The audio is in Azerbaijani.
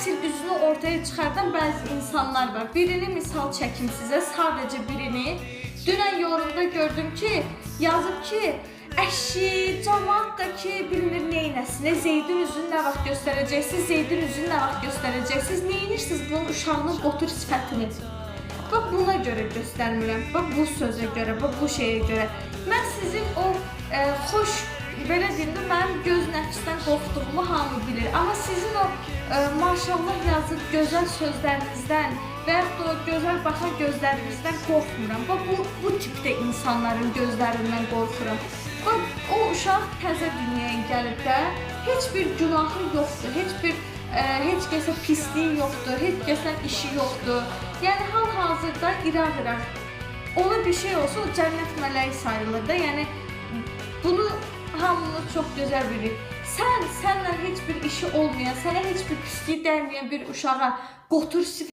Əsl üzünü ortaya çıxardan bəzi insanlar var. Birini misal çəkim sizə, sadəcə birini. Dünən yorumda gördüm ki, yazıb ki, əşi, camaat da ki, bilmir neynəsin. Zeydin üzünü nə vaxt göstərəcəksiniz, Zeydin üzünü nə vaxt göstərəcəksiniz? Neynirsiniz bunun uşağının qotur sifətini? Bax buna görə göstərmirəm. Bax bu sözə görə, bax bu şeyə görə. Mən sizin o xoş belə deyim də mənim göz nəfsdən qorxduğumu hamı bilir. Amma sizin o maşallah yazıb gözəl sözlərinizdən və yaxud da o gözəl baxan gözlərinizdən qorxmuram. Bax bu tipdə insanların gözlərindən qorxuram. Bax o uşaq təzə dünyaya gəlib də, heç bir günahı yoxdur, heç bir heç kəsə pisliyi yoxdur, heç kəslə işi yoxdur. Yəni hal-hazırda İraq-İraq ona bir şey olsa o cənnət mələyi sayılır da. Yəni bunu hamımız çox gözəl bilirik. Sən sənlə heç bir işi olmayan, sənə heç bir pislik dəyməyən bir uşağa qotur sifət